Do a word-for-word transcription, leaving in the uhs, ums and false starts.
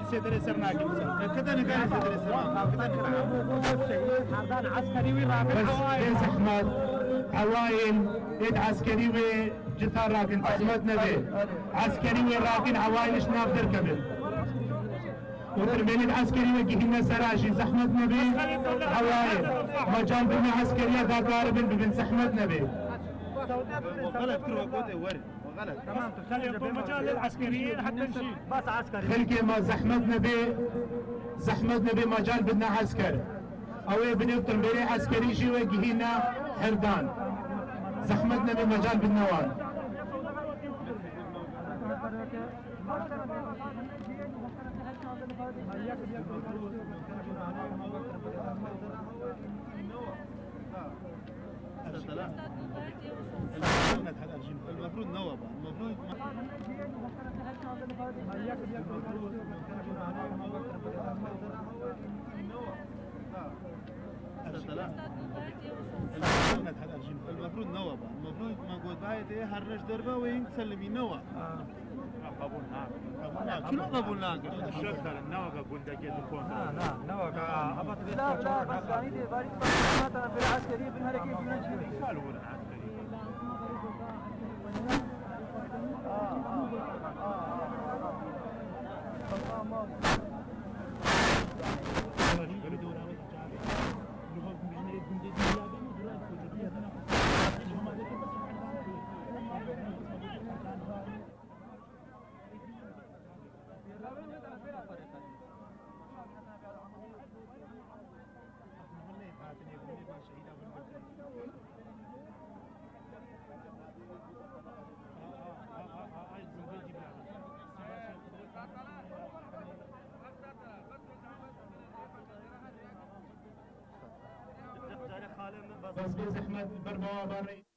Sêderê ser nakin. Kete nikare sêderê ser nakin. Kete nikare. Bes bê zehmet. Hewayên êd eskerî wê cita rakin, zehmet nebe. Eskerî wê rakin, hewayên ji nav derkevin. Û tirmêlên eskerî wê gihîne sera jî zehmet nebe. Hewayê mecal bidne eskeriya dakaribin bibin, zehmet nebe. Xelkê me zehmet nebe, zehmet nebe mecal bidne esker. Ew ê binê tirmêlê eskerî jî wê gihîne herdan. Zehmet nebe mecal bidne wan. المفروض نوى بقى. المفروض المفروض نوى بقى. المفروض ما قلت هاي دي هرج دربه وين تسلمي نوى. قبول ناکن. قبول ناکن. شرط داره، نوکه گندگی تو کنترل. نه، نه، نوکه. لا، لا، بس دانی دي باري مثلا في العسكرية بنهار كيف بنجي. قالوا عسكري. Bes bê zehmet, berbawa barê.